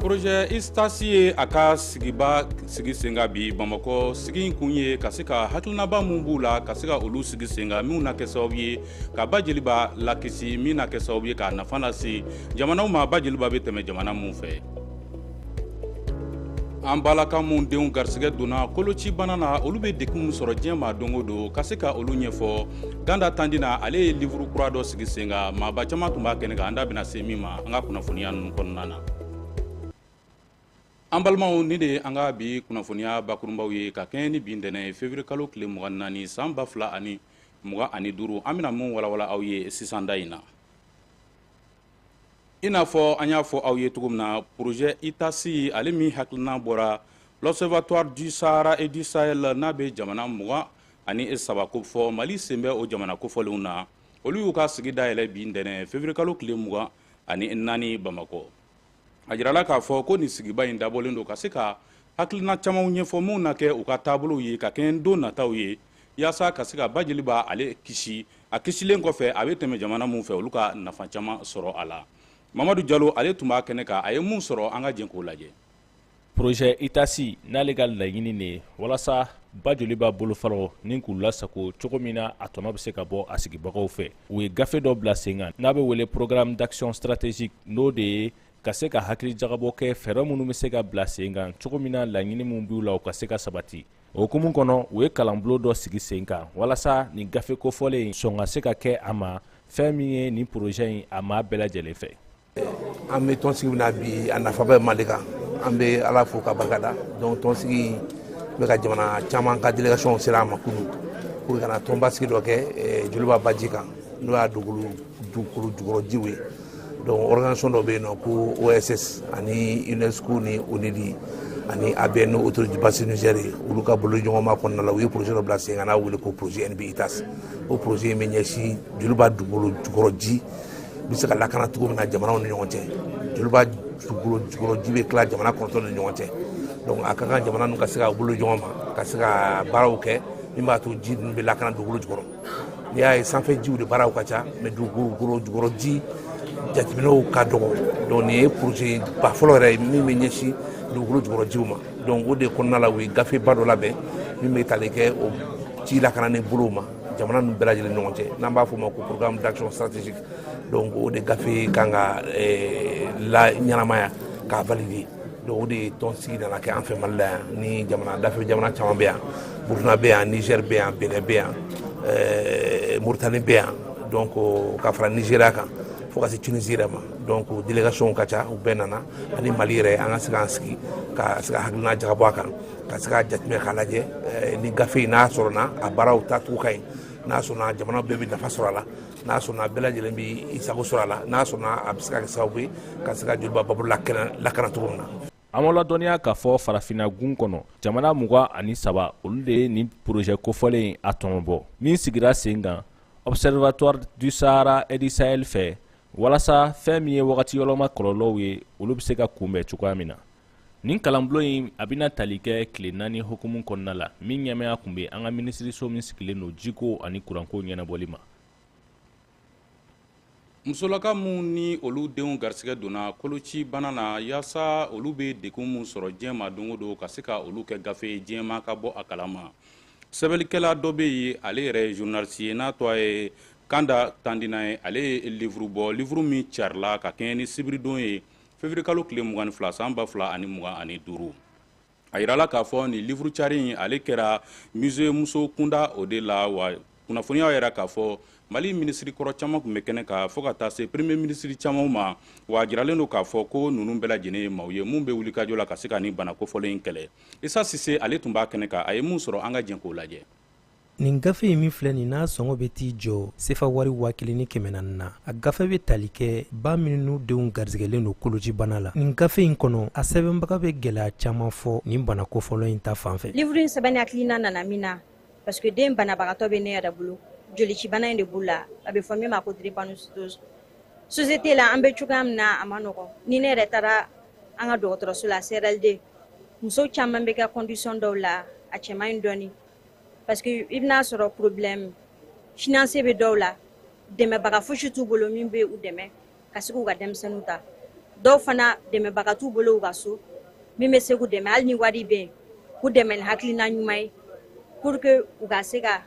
Projet ITAS ye a ka sigiba sigi sen kan bi Bamakɔ. Sigi in kun ye ka se ka hakilinaba min b'u la, ka se ka olu sigi sen kan, minnu na kɛ sababu ye ka ba Jeliba lakisi, min na kɛ sababu ye k'a nafa lase jamanaw ma, ba Jeliba bɛ tɛmɛ jamana min fɛ. An balaka minnu denw garisɛgɛ donna kolocibana na, olu bɛ degun min sɔrɔ diɲɛ ma don o don, ka se ka olu ɲɛfɔ. Ganda Tandina, ale ye livre kura dɔ sigi sen kan, maaba caman tun b'a kɛnɛ kan, an da bɛna se min ma an ka kunnafoniya ninnu kɔnɔna na. An balimaw, ni de ye an ka bi kunnafoniya bakurunbaw ye ka kɛɲɛ ni bi ntɛnɛn ye, février kalo tile 24 san 2025. An bɛna mun walawala aw ye sisan da in na? I n'a fɔ an y'a fɔ aw ye cogo min na, projet ITAS, ale min hakilina bɔra l'Observatoire du Sahara et du Sahel, n'a bɛ jamana 23 kofɔ, Mali sen bɛ o jamana kofɔlenw na, olu y'u ka sigi dayɛlɛ bi ntɛnɛn, février kalo tile 24, Bamakɔ. A jirala k'a fɔ ko nin sigiba in dabɔlen don ka se ka hakilina camanw ɲɛfɔ, minnu na kɛ u ka taabolow ye ka kɛɲɛ don nataw ye, yaasa ka se ka ba Jeliba ale kisi, a kisilen kɔfɛ, a bɛ tɛmɛ jamana min fɛ, olu ka nafa caman sɔrɔ a la. Mamadu Jalo, ale tun b'a kɛnɛ kan, a ye mun sɔrɔ? An ka jɛn k'o lajɛ. Projet ITAS n'ale ka laɲini de ye walasa ba Joliba bolofaraw ni k'u lasago cogo min na, a tɔnɔ bɛ se ka bɔ a sigibagaw fɛ. U ye gafe dɔ bila sen kan n'a bɛ wele programme d'action stratégique, n'o de ye ka se ka hakili jagabɔ kɛ fɛɛrɛ minnu bɛ se ka bila sen kan cogo min na, laɲini min b'u la, u ka se ka sabati. O hukumu kɔnɔ, u ye kalanbulon dɔ sigi sen kan walasa nin gafe kofɔlen sɔn ka se ka kɛ a ma fɛn min ye nin projet in a maa bɛɛ lajɛlen fɛ. An bɛ tɔnsigi min na bi, a nafa bɛ Mali kan. An bɛ Ala fo ka barika da. Donc tɔnsigi bɛ ka jamana caman ka délégation sera a ma kunun pour ka na tɔnba sigi dɔ kɛ Joliba baji kan, n'o y'a dugukolo jukɔrɔ jiw ye. Donc organisation dɔ bɛ yen nɔ ko OSS ani UNESCO ni ONUDI ani ABN, Autorité du bassin Niger ye, olu ka bolo ɲɔgɔnma kɔnɔna la, u ye projet dɔ bila sen kan n'a wele ko projet NB ITAS. O projet in bɛ ɲɛsin Joliba dugukolo jukɔrɔ ji bɛ se ka lakana cogo min na jamanaw ni ɲɔgɔn cɛ. Joliba dugukolo jukɔrɔ ji bɛ tila jamana 9 ni ɲɔgɔn cɛ. Donc a ka kan jamana ninnu ka se ka bolo ɲɔgɔn ma, ka se ka baaraw kɛ min b'a to ji ninnu bɛ lakana dugukolo jukɔrɔ. N'i y'a ye, sanfɛ jiw de baaraw ka ca, mais dugukolo jukɔrɔ ji jateminɛw ka dɔgɔ. Donc nin ye projet ba fɔlɔ yɛrɛ ye min bɛ ɲɛsin dugukolo jukɔrɔ jiw ma. Donc o de kɔnɔna la, u ye gafeba dɔ labɛn min bɛ tali kɛ o ji lakanani bolow ma jamana ninnu bɛɛ lajɛlen ɲɔgɔn cɛ, n'an b'a fɔ o ma ko programme d'action stratégique. Donc o de gafe kan ka la ɲɛnamaya k'a valider. Donc o de ye tɔnsigi nana kɛ an fɛ Mali la yan ni jamana dafɛ jamana caman bɛ yan: Burukina bɛ yan, Niger bɛ yan, Benin bɛ yan, Mauritanie bɛ yan, donc ka fara Nigéria kan fo ka se Tunisie yɛrɛ ma. Donc délégation ka ca, u bɛɛ nana ani Mali yɛrɛ, an ka se k'an sigi ka se ka hakilina jagabɔ a kan, ka se ka jateminɛ k'a lajɛ ni gafe in n'a sɔrɔ a baaraw taacogo ka ɲi, n'a sɔnna jamana bɛɛ bɛ nafa sɔrɔ a la, n'a sɔnna bɛɛ lajɛlen bɛ i sago sɔrɔ a la, n'a sɔnna a bɛ se ka kɛ sababu ye ka se ka Joliba babolo lakana cogo min na. An ma ladɔnniya k'a fɔ farafinna gun kɔnɔ, jamana 23, olu de ye nin projet kofɔlen a tɔnɔ bɔ, min sigira sen kan Observatoire du Sahara et du Sahel fɛ, walasa fɛn min ye wagati yɛlɛma kɔlɔlɔw ye, olu bɛ se ka kunbɛn cogoya min na. Nin kalanbulon in, a bɛna tali kɛ tile 4 hukumu kɔnɔna la, min ɲɛmaya tun bɛ an ka minisiriso min sigilen don jiko ani kuranko ɲɛnabɔli ma. Musolaka minnu ni olu denw garisɛgɛ donna koloci bana na, yaasa olu bɛ degun min sɔrɔ diɲɛ ma don o don, ka se ka olu kɛ gafe ye, diɲɛma ka bɔ a kalama. Sɛbɛnnikɛla dɔ bɛ yen, ale yɛrɛ ye journaliste ye, n'a tɔgɔ ye Kanda Tandina ye. Ale ye livre bɔ, livre min carila ka kɛɲɛ ni sibiridon ye, février kalo tile 22 san 2025. A yirala k'a fɔ nin livre cari in, ale kɛra musée muso kunda o de la. Wa kunnafoniyaw yɛrɛ k'a fɔ Mali minisiri kɔrɔ caman tun bɛ kɛnɛ kan, fo ka taa se premier ministre caman ma. Wa a jiralen don k'a fɔ ko ninnu bɛɛ lajɛlen ye maaw ye mun bɛ wulikajɔ la ka se ka nin bana kofɔlen in kɛlɛ. Isa Sise, ale tun b'a kɛnɛ kan, a ye mun sɔrɔ? An ka jɛn k'o lajɛ. Nin gafe in min filɛ nin n'a sɔngɔ bɛ t'i jɔ sefa wari 1400 na, a gafe bɛ tali kɛ ba minnu denw garisɛgɛlen don kolocibana la. Nin gafe in kɔnɔ, a sɛbɛnbaga bɛ gɛlɛya caman fɔ nin bana kofɔlɔ in ta fan fɛ. Livre in sɛbɛnni hakilina nana min na, parce que den banabagatɔ bɛ ne yɛrɛ bolo, jolicibana in de b'u la, a bɛ fɔ min ma ko drépanocytose. Société la, an bɛ cogoya min na, a ma nɔgɔn. Ni ne yɛrɛ taara an ka dɔgɔtɔrɔso la, CRLD, muso caman bɛ kɛ condition dɔw la, a cɛ man ɲi dɔɔni, parce que i bɛna sɔrɔ problème financier bɛ dɔw la, dɛmɛbaga fosi t'u bolo min bɛ u dɛmɛ ka se k'u ka denmisɛnninw ta. Dɔw fana dɛmɛbaga t'u bolo u ka so min bɛ se k'u dɛmɛ, hali ni wari bɛ yen, k'u dɛmɛ ni hakilina ɲuman ye pour que u ka se ka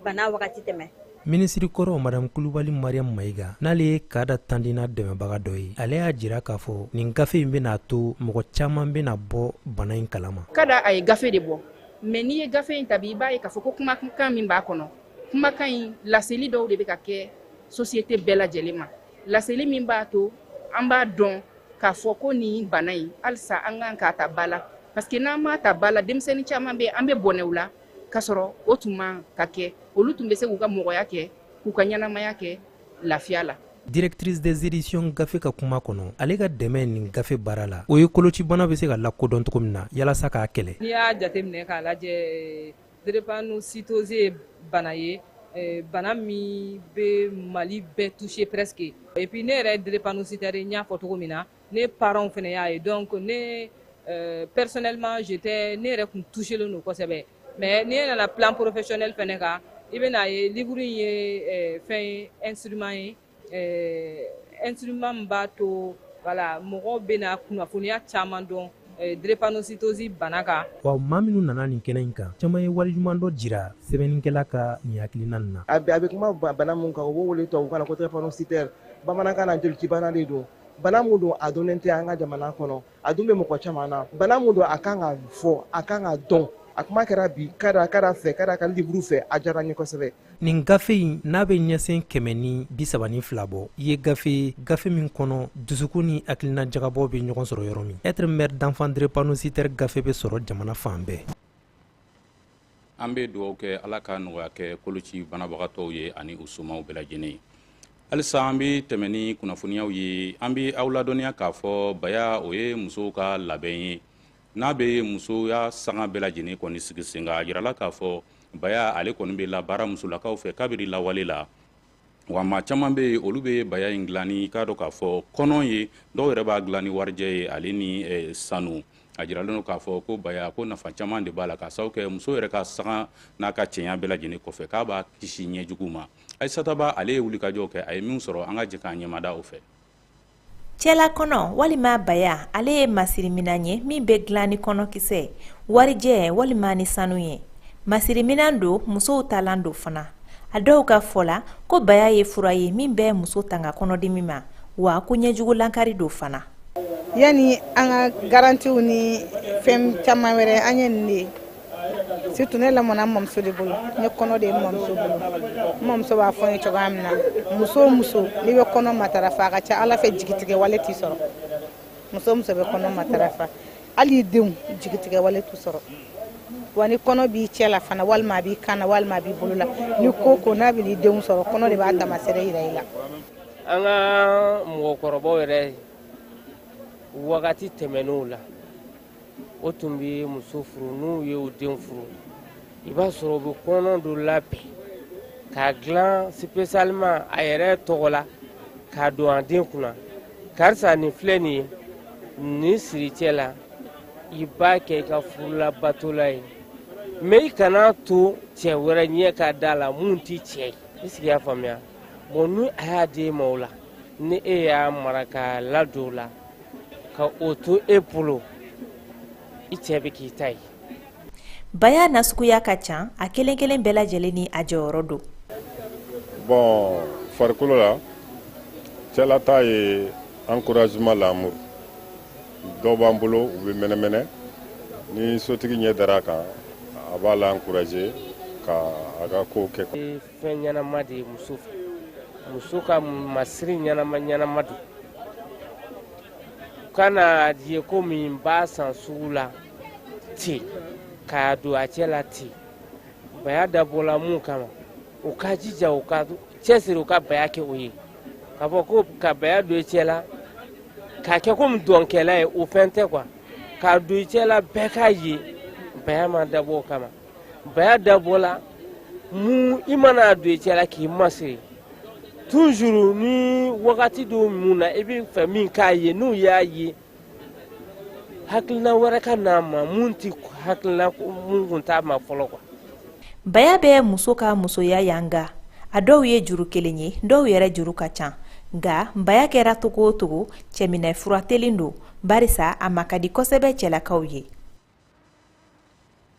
bana wagati tɛmɛ. Minisiri kɔrɔ Madame Kulubali Mariam Mayiga, n'ale ye Kada Tandina dɛmɛbaga dɔ ye, ale y'a jira k'a fɔ nin gafe in bɛna to mɔgɔ caman bɛna bɔ bana in kalama. Kada a ye gafe de bɔ, mais n'i ye gafe in ta bi, i b'a ye k'a fɔ ko kumakan min b'a kɔnɔ, kumakan in laseli dɔw de bɛ ka kɛ société bɛɛ lajɛlen ma, laseli min b'a to an b'a dɔn k'a fɔ ko nin bana in, halisa an kan k'a ta ba la, parce que n'an m'a ta ba la, denmisɛnnin caman bɛ, an bɛ bɔnɛ u la k'a sɔrɔ o tun man ka kɛ. Olu tun bɛ se k'u ka mɔgɔya kɛ, k'u ka ɲɛnamaya kɛ lafiya la. Directrice des éditions gafe ka kuma kɔnɔ, ale ka dɛmɛ nin gafe baara la, o ye kolocibana bɛ se ka lakodɔn cogo min na yalasa k'a kɛlɛ. N'i y'a jateminɛ k'a lajɛ, drépanocytose ye bana ye, bana min bɛ Mali bɛɛ touché presque. Et puis ne yɛrɛ ye drépanocytaire ye, n y'a fɔ cogo min na, ne parents fana y'a ye. Donc ne personnellement, j'étais, ne yɛrɛ tun touché len don kosɛbɛ. Mais n'i nana plan professionnel fana kan, i bɛna ye livre in ye fɛn ye, instrument ye, instrument min b'a to, voilà, mɔgɔw bɛna kunnafoniya caman dɔn drépanocytose bana kan. Wa maa minnu nana nin kɛnɛ in kan, caman ye waleɲuman dɔ jira sɛbɛnnikɛla ka nin hakilina nin na. A bɛ kuma bana mun kan, u b'o wele tubabukan na ko drépanocytaire, bamanankan na jolicibana de don. Bana mun don, a donnen tɛ an ka jamana kɔnɔ, a dun bɛ mɔgɔ caman na. Bana mun don, a kan ka fɔ, a kan ka dɔn. A kuma kɛra bi Kada Kada fɛ, Kada ka livre fɛ, a diyara n ye kosɛbɛ. Nin gafe in n'a bɛ ɲɛsen 132 bɔ, i ye gafe ye, gafe min kɔnɔ dusukun ni hakilina jagabɔ bɛ ɲɔgɔn sɔrɔ yɔrɔ min. Être mère d'enfant drépanocytaire gafe bɛ sɔrɔ jamana fan bɛɛ. An bɛ dugawu kɛ, Ala ka nɔgɔya kɛ koloci banabagatɔw ye ani u somaw bɛɛ lajɛlen. Halisa an bɛ tɛmɛ ni kunnafoniyaw ye. An bɛ aw ladɔnniya k'a fɔ baya, o ye musow ka labɛn ye n'a bɛ musoya sanga bɛɛ lajɛlen kɔni sigi sen kan. A jirala k'a fɔ baya, ale kɔni bɛ labaara musolakaw fɛ kabiri lawale la. Wa maa caman bɛ yen, olu bɛ baya in dilan ni, k'a dɔn k'a fɔ, kɔnɔ ye, dɔw yɛrɛ b'a dilan ni warijɛ ye ale ni sanu. A jiralen don k'a fɔ ko baya ko nafa caman de b'a la, k'a sababu kɛ muso yɛrɛ ka sanga n'a ka cɛɲa bɛɛ lajɛlen kɔfɛ, k'a b'a kisi ɲɛjugu ma. Ayisata Ba, ale ye wulikajɔ kɛ, a ye min sɔrɔ, an ka jɛ k'an ɲɛmada o fɛ. Cɛla kɔnɔ walima baya, ale ye masiriminan ye min bɛ dilan ni kɔnɔkisɛ, warijɛ walima ni sanu ye. Masiriminan don, musow talan don fana. A dɔw ka fɔ la ko baya ye fura ye min bɛ muso tanga kɔnɔdimi ma, wa ko ɲɛjugu lankari don fana. Yanni an ka garantiw ni fɛn caman wɛrɛ, an ye nin de ye. Surtout ne lamɔna n mamuso de bolo, n ye kɔnɔ de ye n mamuso bolo. N mamuso b'a fɔ n ye cogoya min na, muso o muso n'i bɛ kɔnɔ matarafa, a ka ca Ala fɛ jigitigɛ wale t'i sɔrɔ. Muso o muso bɛ kɔnɔ matarafa, hali i denw, jigitigɛ wale t'u sɔrɔ. Wa ni kɔnɔ b'i cɛ la fana, walima a b'i kan na, walima a b'i bolo la, ni ko ko n'a bɛ n'i denw sɔrɔ, kɔnɔ de b'a taamasere yira i la. An ka mɔgɔkɔrɔbaw yɛrɛ, wagati tɛmɛnenw la, o tun bɛ muso furu, n'u ye u den furu, i b'a sɔrɔ u bɛ kɔnɔ dɔ labɛn k'a dilan spécialement a yɛrɛ tɔgɔ la, k'a don a den kunna: karisa, nin filɛ nin ye, nin siri cɛ la, i b'a kɛ i ka furulabatola ye, mais i kana to cɛ wɛrɛ ɲɛ ka da la mun t'i cɛ ye. I sigi y'a faamuya? Bon, ni a y'a d'e ma o la, ni e y'a mara k'a ladon o la, ka o to e bolo, i cɛ bɛ k'i ta ye. Baya nasuguya ka ca, a kelen kelen bɛɛ lajɛlen ni a jɔyɔrɔ don. Bon, farikolo la, cɛla ta ye encouragement, l'amour. Dɔw b'an bolo, u bɛ mɛnɛmɛnɛ ni sotigi ɲɛ dara a kan, a b'a la encourager ka a ka kow kɛ. Fɛn ɲɛnama de ye muso fɛ, muso ka masiri ɲɛnama ɲɛnama don. Kana ye ko min b'a san sugu la ten k'a don a cɛ la ten. Baya dabɔla mun kama, u ka jija, u ka cɛsiri, u ka baya kɛ o ye. K'a fɔ ko ka baya don i cɛ la k'a kɛ komi dɔnkɛla ye, o fɛn tɛ quoi. K'a don i cɛ la, bɛɛ k'a ye, baya ma dabɔ o kama. Baya dabɔla mun? I mana don i cɛ la k'i masiri toujours, ni wagati dɔw mun na i bɛ fɛ min k'a ye, n'u y'a ye, hakilina wɛrɛ ka n'a ma mun ti hakilina mun kun t'a ma fɔlɔ quoi. Baya bɛ muso ka musoya yanga. A dɔw ye juru kelen ye, dɔw yɛrɛ juru ka ca. Nka baya kɛra togo o togo, cɛminɛ fura telin don, barisa a ma ka di kosɛbɛ cɛlakaw ye.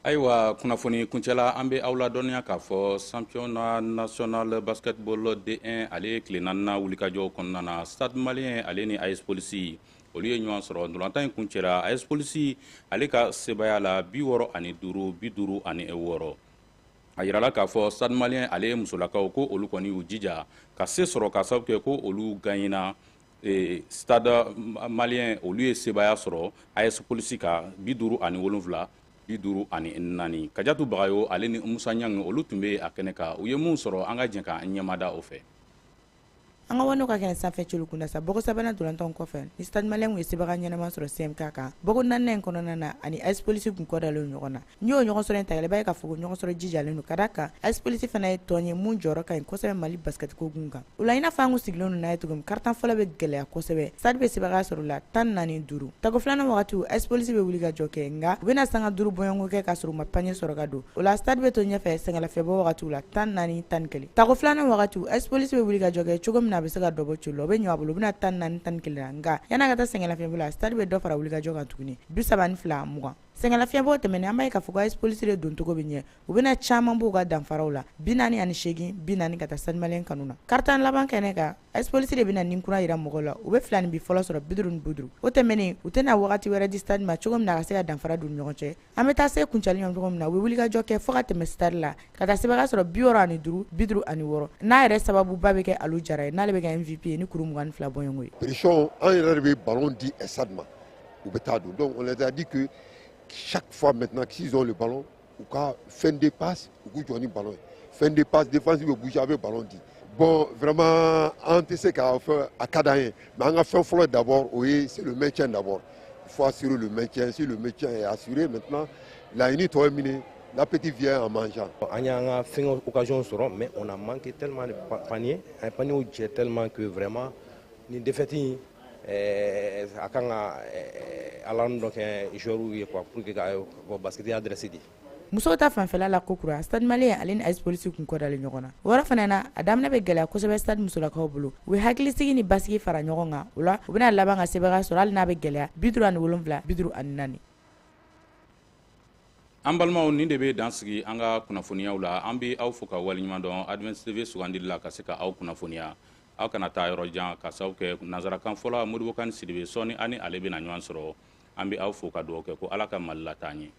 Ayiwa, kunnafoni kuncɛla, an bɛ aw ladɔnniya k'a fɔ championnat national basketball D1, ale ye tile naaninan wulikajɔw kɔnɔna na, Stade Malien ale ni AS Police, olu ye ɲɔgɔn sɔrɔ. Ntolantan in kuncɛra AS Police ale ka sebaya la, 65 56. A yirala k'a fɔ Stade Malien ale ye musolakaw ko olu kɔni y'u jija ka se sɔrɔ, ka sababu kɛ ko olu gagnena. Stade Malien, olu ye sebaya sɔrɔ AS Police ka 57 54. Kajatu Bagayo ale ni Musa Ɲangi, olu tun bɛ a kɛnɛ kan. U ye mun sɔrɔ, an ka jɛ ka ɲɛmada o fɛ. An ka wano ka kɛnɛ sanfɛ celu kunda sa, bɔgɔ sabanan ntolantanw kɔfɛ ni Stade Malien kun ye sebaga ɲɛnama sɔrɔ CMK kan, bɔgɔ naaninan in kɔnɔna na, ani AS Police kun kɔdalen ɲɔgɔn na. N'i y'o ɲɔgɔn sɔrɔ in ta, i b'a ye k'a fɔ ko ɲɔgɔn sɔrɔ jijalen don, ka da kan AS Police fana ye tɔn ye mun jɔyɔrɔ ka ɲi kosɛbɛ Mali basket ko kun kan. O la, i n'a fɔ an kun sigilen don n'a ye cogo min, quart-temps fɔlɔ bɛ gɛlɛya kosɛbɛ. Stade bɛ sebaga sɔrɔ la 14-5. Tako filanan wagati, AS Police bɛ wuli ka jɔ kɛ, nka u bɛna sanga 5 bɔɲɔgɔnko kɛ k'a sɔrɔ u ma panier sɔrɔ ka don. O la, Stade bɛ to ɲɛfɛ sɛgɛnlafiɲɛbɔ wagatiw la, 14 11. Tako filanan wagati, AS Police bɛ wuli ka jɔ kɛ cogo min na, a bɛ se ka dɔ bɔ celu la, o bɛ ɲɛ a bolo. U bɛna 14 11 la, nka yan'a ka taa sɛgɛnlafiɲɛbɔ la, Stade bɛ dɔ fara wulikajɔ kan tuguni, 32 20. Sɛgɛnlafiɲɛbɔ tɛmɛnen, an b'a ye k'a fɔ ko AS Police de doncogo bɛ ɲɛ. U bɛna caman b'u ka danfaraw la, 48 40 ka taa Stade Malien kanu na. Quart-temps laban kɛnɛ kan, AS Police de bɛna nin kura yira mɔgɔw la. U bɛ fila ni bi fɔlɔ sɔrɔ, 50 50. O tɛmɛnen, u tɛna wagati wɛrɛ di Stade ma cogo min na a ka se ka danfara don ɲɔgɔn cɛ. An bɛ taa se kuncɛli ma cogo min na, u bɛ wulikajɔ kɛ fo ka tɛmɛ Stade la ka taa sebaga sɔrɔ, 65 56. N'a yɛrɛ sababuba bɛ kɛ Alu Jara ye, n'ale bɛ kɛ MVP ye ni kuru 22 bɔɲɔgɔnko ye. Pression, an yɛrɛ de bɛ ballon di Stade ma, u bɛ taa don. Donc on les a dit que chaque fois maintenant qu'ils ont le ballon, u ka fin de passe, u k'u jɔ ni ballon ye, fin de passe, défense bɛ bouger, a bɛ ballon di. Bon, vraiment, an tɛ se k'a fɔ a ka d'an ye, mais an ka fɛn fɔlɔ d'abord, o ye, c'est le maintien d'abord. Il faut assurer le maintien. Si le maintien est assuré, maintenant, laɲini tɔ ye min ye, l'appétit vient en mangeant. An y'an ka fɛngɛ occasion sɔrɔ, mais on a manqué tellement de paniers. An ye paniers jɛ tellement que vraiment nin défaite in, a kan ka alarme dɔ kɛ joueurs ye quoi, pour que ka basket adresse di. Musow ta fanfɛla la, ko kura, Stade Malien ale ni AS Police kun kɔ dalen ɲɔgɔn na. O yɔrɔ fana na, a daminɛ bɛ gɛlɛya kosɛbɛ Stade musolakaw bolo. U ye hakilisigi ni basigi fara ɲɔgɔn kan. O la, u bɛna laban ka sebaga sɔrɔ, hali n'a bɛ gɛlɛya, 57 54. An balimaw, nin de bɛ dan sigi an ka kunnafoniyaw la. An bɛ aw fo ka waleɲuman dɔn Advance TV sugandili la ka se ka aw kunnafoniya. Aw kana taa yɔrɔ jan, ka sababu kɛ nanzarakan fɔla Modibo Kani Sidibe, sɔɔni ani ale bɛna ɲɔgɔn sɔrɔ. An bɛ aw fo ka dugawu kɛ ko Ala ka Mali lataa ɲɛ.